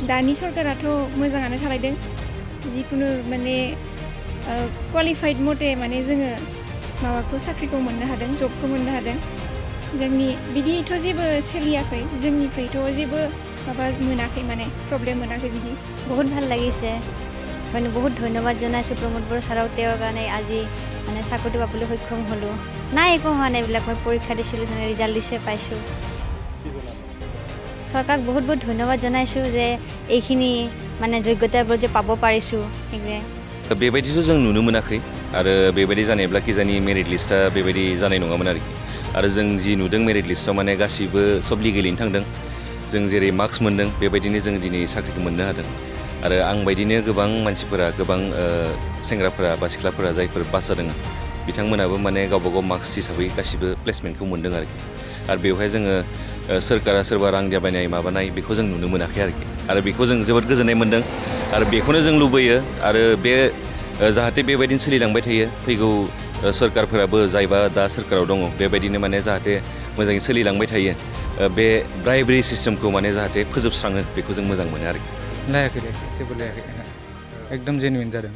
दानि सरकाराथ' मोजाङानो खालायदों जिखुनु माने क्वालिफाइड मथे माने जोङो माबाखौ साख्रिखौ मोननो हादों जबखौ मोननो हादों जोंनि बिदिथ' जेबो सोलियाखै जोंनिफ्रायथ' जेबो माबा मोनाखै माने प्रब्लेम मोनाखै बिदि बहुत ভাল লাগিছে বহুত ধন্যবাদ জনাইছোঁ প্ৰমোদ বড়ো ছাৰক তেওঁৰ কাৰণে আজি মানে চাকৰিটো পাবলৈ সক্ষম হ'লোঁ নাই একো হোৱা নাই এইবিলাক মই পৰীক্ষা দিছিলোঁ ৰিজাল্ট দিছে পাইছোঁ চৰকাৰক বহুত বহুত ধন্যবাদ জনাইছোঁ যে এইখিনি মানে যোগ্যতাবোৰ যে পাব পাৰিছোঁ সেইটোৱে बेबायदिथ' जों नुनो मोनाखै आरो बेबायदि जानायब्ला किजानि मेरिट लिस्टआ बेबायदि जानाय नङामोन आरो जों जि नुदों मेरिट लिस्टआव माने गासिबो सब लिगेलैनो थांदों जों जेरै मार्क्स मोन्दों बेबायदिनो जों दिनै साख्रिखौ मोननो हादों आरो आं बायदिनो गोबां मानसिफोरा गोबां सेंग्राफोरा बा सिख्लाफोरा जायफोर पास जादों बिथांमोनाबो माने गावबा गाव मार्क्स हिसाबै गासिबो प्लेसमेन्टखौ मोन्दों आरो बेवहाय जोङो सोरखारा सोरबा रां दाबायनाय माबानाय बेखौ जों नुनो मोनाखै आरो बेखौ जों जोबोद गोजोननाय मोन्दों आरो बेखौनो जों लुबैयो आरो बे जाहाथे बेबायदिनो सोलिलांबाय थायो फैगौ सोरखारफोराबो जायबा दा सोरखाराव दङ बेबायदिनो माने जाहाथे मोजाङै सोलिलांबाय थायो बे ब्राइबेरि सिस्टेमखौ माने जाहाथे फोजोबस्राङो बेखौ जों मोजां मोनो लायाखै जेबो लायाखै एकदम जेनुइन जादों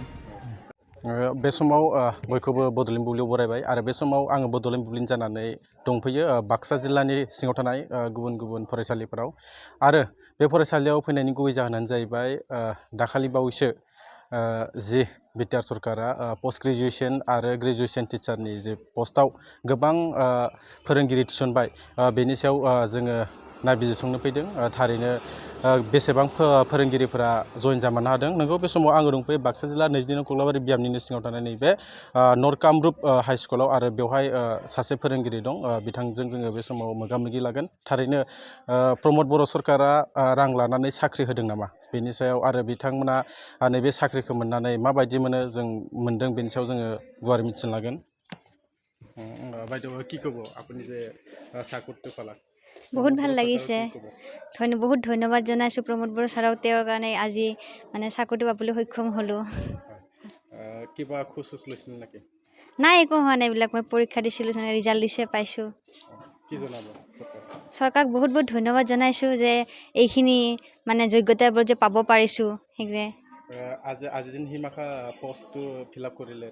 बे समाव बयखौबो बड'लेण्ड बुब्लियाव बरायबाय आरो बे समाव आङो बड'लेण्ड बुब्लिनि जानानै दंफैयो बाक्सा जिल्लानि सिङाव थानाय गुबुन गुबुन फरायसालिफोराव आरो बे फरायसालियाव फैनायनि गुबै जाहोनानो जाहैबाय दाखालि बावैसो जि बिटिआर सरकारा पोस्ट ग्रेजुएसन आरो ग्रेजुएसन टिचारनि जे पस्टआव गोबां फोरोंगिरि थिसनबाय बेनि सायाव जोङो नायबिजिरसंनो फैदों थारैनो बेसेबां फोरोंगिरिफोरा जइन जामारनो हादों नोंगौ बे समाव आङो दंफैयो बाक्सा जिल्ला 22 नं कक्लाबारि बियाबनिनो सिङाव थानाय नैबे नर्थ कामरुप हाइ स्कुलाव आरो बेवहाय सासे फोरोंगिरि दं बिथांजों जोङो बे समाव मोगा मोगि लागोन थारैनो प्रमोद बर' सरकारा रां लानानै साख्रि होदों नामा बेनि सायाव आरो बिथांमोना नैबे साख्रिखौ मोननानै माबायदि मोनो जों मोनदों बेनि सायाव जोङो गुवारै मिथिनो लागोन বাইদেউ কি ক'ব আপুনি যে চাকৰিটো পালা বহুত ভাল লাগিছে বহুত ধন্যবাদ জনাইছোঁ প্ৰমোদ বড়ো ছাৰক তেওঁৰ কাৰণে আজি মানে চাকৰিটো পাবলৈ সক্ষম হ'লোঁ কিবা খোজ লৈছিল নেকি নাই একো হোৱা নাই এইবিলাক মই পৰীক্ষা দিছিলোঁ ৰিজাল্ট দিছে পাইছোঁ কি জনাব চৰকাৰক বহুত বহুত ধন্যবাদ জনাইছোঁ যে এইখিনি মানে যোগ্যতাবোৰ যে পাব পাৰিছোঁ সেইটোৱে আজি দিন হিমাখা পোষ্টটো ফিল আপ কৰিলে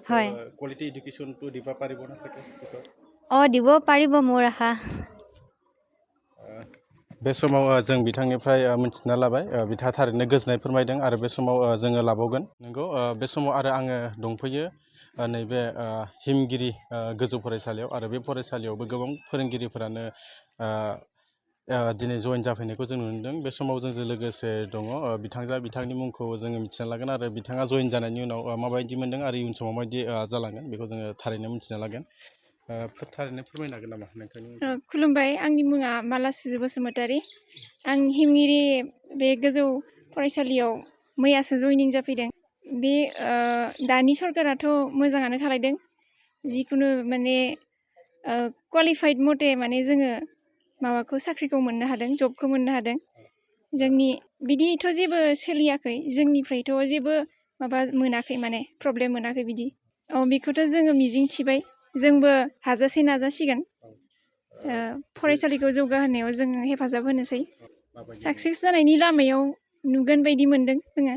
কোৱালিটি এডুকেশ্যনটো দিব পাৰিব না চাগে দিব পাৰিব মোৰ আশা बे समाव जों बिथांनिफ्राय मिथिना लाबाय बिथाङा थारैनो गोजोननाय फोरमायदों आरो बे समाव जोङो लाबावगोन नंगौ बे समाव आरो आङो दंफैयो नैबे हिमगिरि गोजौ फरायसालियाव आरो बे फरायसालियावबो गोबां फोरोंगिरिफोरानो दिनै जइन जाफैनायखौ जों नुनो मोनदों बे समाव जोंजों लोगोसे दङ बिथांनि मुंखौ जोङो मिथिना लागोन आरो बिथाङा जइन जानायनि उनाव माबायदि मोनदों आरो इयुन समाव माबायदि जालांगोन बेखौ जोङो थारैनो मिथिना लागोन थारैनो फोरमायनो हागोन नामा नोंथांनि खुलुमबाय आंनि मुङा मालासुजु बसुमतारी आं हिमगिरि बे गोजौ फरायसालियाव मैयासो जइनिं जाफैदों बे दानि सरकाराथ' मोजाङानो खालायदों जिखुनु माने क्वालिफाइड मथे माने जोङो माबाखौ साख्रिखौ मोननो हादों जबखौ मोननो हादों जोंनि बिदिथ' जेबो सोलियाखै जोंनिफ्रायथ' जेबो माबा मोनाखै माने प्रब्लेम मोनाखै बिदि बेखौथ' जोङो मिजिं थिबाय जोंबो हाजासे नाजासिगोन फरायसालिखौ जौगाहोनायाव जों हेफाजाब होनोसै साक्सेस जानायनि लामायाव नुगोन बायदि मोनदों जोङो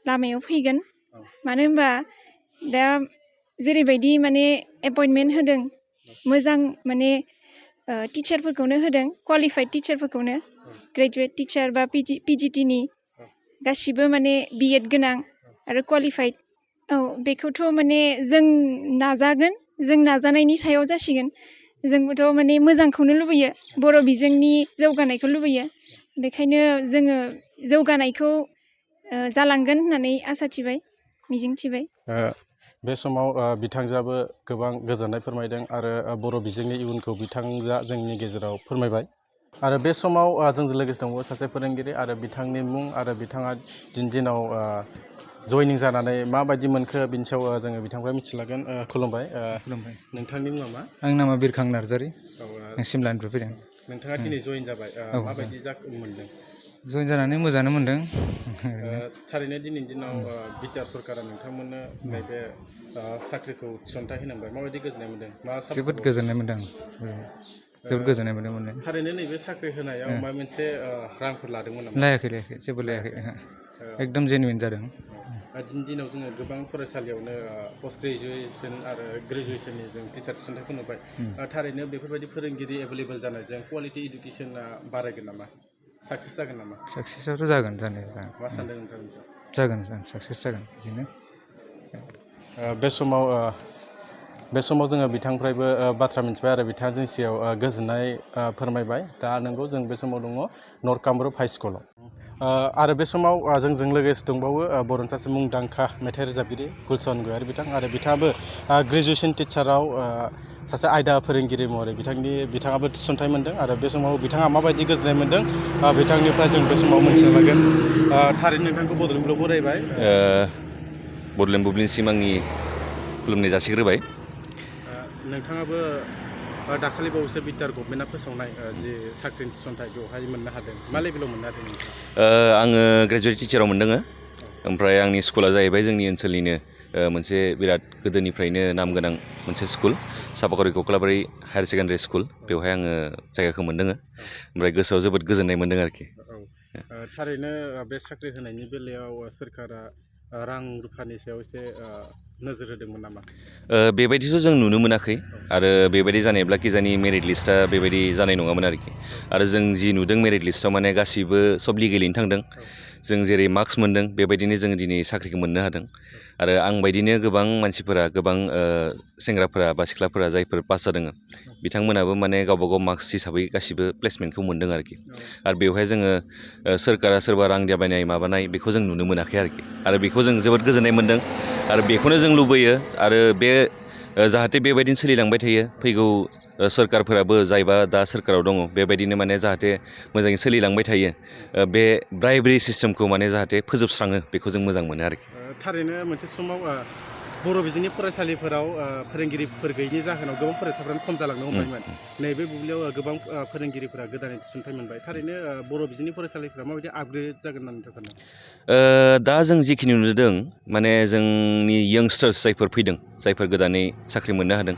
लामायाव फैगोन मानो होनबा दा जेरैबायदि माने एपइन्टमेन्ट होदों मोजां माने टिचारफोरखौनो होदों क्वालिफाइड टिचारफोरखौनो ग्रेजुवेट टिचार बा पिजिटिनि गासिबो माने बिएड गोनां आरो क्वालिफाइड बेखौथ' माने जों नाजागोन जों नाजानायनि सायाव जासिगोन जोंबोथ' माने मोजांखौनो लुबैयो बर' बिजोंनि जौगानायखौ लुबैयो बेखायनो जोङो जौगानायखौ जालांगोन होननानै आसा थिबाय मिजिं थिबाय बे समाव बिथांजोआबो गोबां गोजोननाय फोरमायदों आरो बर' बिजोंनि इयुनखौ बिथांजोआ जोंनि गेजेराव फोरमायबाय आरो बे समाव जोंजों लोगोसे दंबावो सासे फोरोंगिरि आरो बिथांनि मुं आरो बिथाङा दिनाव जइनिं जानानै माबायदि मोनखो बिनि सायाव जोङो बिथांनिफ्राय मिथिलागोन खुलुमबाय नोंथांनि मुङा मा आंनि नामा बिरखां नार्जारि आं सिमलानिफ्राय फैदों नोंथाङा दिनै जइन जाबाय माबायदि मोनदों जइन जानानै मोजाङानो मोनदों थारैनो दिनैनि दिनाव बिटिआर सरकारा नोंथांमोननो नैबे साख्रिखौ थिसनथाइ होनांबाय माबायदि गोजोननाय मोनदों जोबोद गोजोननाय मोनदों जोबोद गोजोननाय मोनदों मोननाय। थारैनो नैबे साख्रि होनायाव माबा मोनसे रांफोर लादोंमोन नामा? लायाखै जेबो लायाखै एकदम जेनुइन जादों। दिनैनि दिनाव जोङो गोबां फरायसालियावनो पस्ट ग्रेजुवेसन आरो ग्रेजुवेसननि जों टिचार थिसनथायखौ नुबाय। थारैनो बेफोरबायदि फोरोंगिरि एभेलेबेल जानायजों कुवालिटि इडुकेसना बारायगोन नामा? साक्सेस जागोन नामा? साक्सेसआथ' जागोन जानाया मा सानदों नोंथां? जागोन साक्सेस जागोन बिदिनो। बे समाव जोङो बिथांनिफ्रायबो बाथ्रा मिथिबाय आरो बिथाङा जोंनि सिगाङाव गोजोननाय फोरमायबाय। दा नंगौ जों बे समाव दङ नर्थ कामरुप हाइ स्कुलाव। आरो बे समाव जोंजों लोगोसे दंबावो बर'नि सासे मुंदांखा मेथाइ रोजाबगिरि गुलसन गयारि बिथां आरो बिथाङाबो ग्रेजुवेसन टिचाराव सासे आयदा फोरोंगिरि महरै बिथाङाबो थिसनथाइ मोनदों आरो बे समाव बिथाङा माबायदि गोजोननाय मोनदों बिथांनिफ्राय जों बे समाव मोनथिनो लागोन। थारैनो नोंथांखौ बड'लेण्ड बुब्लियाव बरायबाय। बड'लेण्ड बुब्लिनिसिम आंनि खुलुमनाय जासिग्रोबाय। नोंथाङाबो दाखालि बावैसो बिटिआर गभर्नमेन्टआ फोसावनाय जि साख्रिनि थिसनथाइ बेवहाय मोननो हादों। मा लेभेलाव मोननो हादों नोंथाङा? आङो ग्रेजुवेट टिचाराव मोनदों। ओमफ्राय आंनि स्कुला जाहैबाय जोंनि ओनसोलनिनो मोनसे बिराद गोदोनिफ्रायनो नाम गोनां मोनसे स्कुल सापागुरि कक्लाबारि हायार सेकेन्डारि स्कुल। बेवहाय आङो जायगाखौ मोनदों। ओमफ्राय गोसोआव जोबोद गोजोननाय मोनदों आरोखि। थारैनो बे साख्रि होनायनि बेलायाव सोरखारा रां रुफानि सायाव एसे नोजोर होदोंमोन नामा? बेबायदिथ' जों नुनो मोनाखै आरो बेबायदि जानायब्ला किजानि मेरिट लिस्टआ बेबायदि जानाय नङामोन आरोखि। आरो जों जि नुदों मेरिट लिस्टआव माने गासिबो सब लिगेलैनो थांदों। जों जेरै मार्क्स मोन्दों बेबायदिनो जों दिनै साख्रिखौ मोननो हादों। आरो आं बायदिनो गोबां मानसिफोरा गोबां सेंग्राफोरा बा सिख्लाफोरा जायफोर पास जादों बिथांमोनाबो माने गावबा गाव मार्क्स हिसाबै गासिबो प्लेसमेन्टखौ मोन्दों आरोखि। आरो बेवहाय जोङो सोरखारा सोरबा रां दाबायनाय माबानाय बेखौ जों नुनो मोनाखै आरोखि। आरो बेखौ जों जोबोद गोजोननाय मोन्दों आरो बेखौनो जों लुबैयो आरो बे जाहाथे बेबायदिनो सोलिलांबाय थायो। फैगौ सोरखारफोराबो जायबा दा सोरखाराव दङ बेबायदिनो माने जाहाथे मोजाङै सोलिलांबाय थायो। बे ब्राइबेरि सिस्टेमखौ माने जाहाथे फोजोबस्राङो बेखौ जों मोजां मोनो आरोखि। थारैनो मोनसे समाव बर' बिजोंनि फरायसालिफोराव फोरोंगिरिफोर गैयैनि जाहोनाव गोबां फरायसाफ्रानो खम जालांनो हमबायमोन। नैबे बुब्लियाव गोबां फोरोंगिरिफोरा गोदानै थिसनथाइ मोनबाय। थारैनो बर' बिजोंनि फरायसालिफोरा माबायदि आपग्रेड जागोन होननानै नोंथाङा सानो? दा जों जिखिनि नुदों माने जोंनि यंस्टार्स जायफोर फैदों जायफोर गोदानै साख्रि मोननो हादों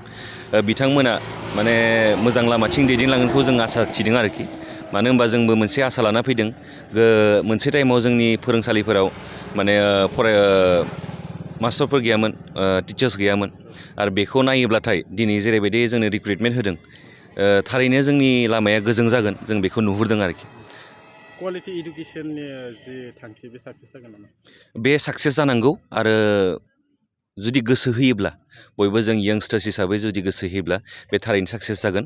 बिथांमोना माने मोजां लामाथिं दैदेनलांगोनखौ जों आसा थिदों आरोखि। मानो होनबा जोंबो मोनसे आसा लाना फैदों। मोनसे टाइमाव जोंनि फोरोंसालिफोराव माने मास्टारफोर गैयामोन, टिचार्स गैयामोन। आरो बेखौ नायोब्लाथाय दिनै जेरैबायदि जोंनो रिक्रुइटमेन्ट होदों थारैनो जोंनि लामाया गोजों जागोन जों बेखौ नुहुरदों आरोखि। कुवालिटि इडुकेसननि जि थांखि बे साक्सेस जागोन नामा? बे साक्सेस जानांगौ आरो जुदि गोसो होयोब्ला बयबो जों यंस्टार्स हिसाबै जुदि गोसो होयोब्ला बे थारैनो साक्सेस जागोन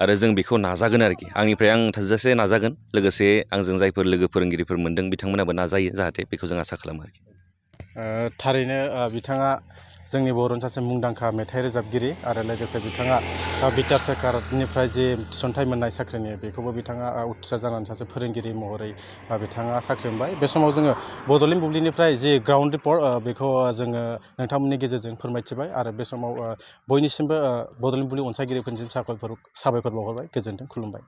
आरो जों बेखौ नाजागोन आरोखि। आंनिफ्राय आं थोजासे नाजागोन लोगोसे आंजों जायफोर लोगो फोरोंगिरिफोर मोनदों बिथांमोनाबो नाजायो जाहाथे बेखौ जों आसा खालामो आरोखि। थारैनो बिथाङा जोंनि बर'नि सासे मुंदांखा मेथाइ रोजाबगिरि आरो लोगोसे बिथाङा बिटिआर सोरखारनिफ्राय जि थिसनथाइ मोननाय साख्रिनि बेखौबो बिथाङा उथ्रिसार जानानै सासे फोरोंगिरि महरै बिथाङा साख्रि मोनबाय। बे समाव जोङो बड'लेण्ड बुब्लिनिफ्राय जि ग्राउन्ड रिपर्ट बेखौ जोङो नोंथांमोननि गेजेरजों फोरमायथिबाय आरो बे समाव बयनिसिमबो बड'लेण्ड बुब्लि अनसायगिरिफोरनिसिम साबायखर बावहरबाय। गोजोन्थों, खुलुमबाय।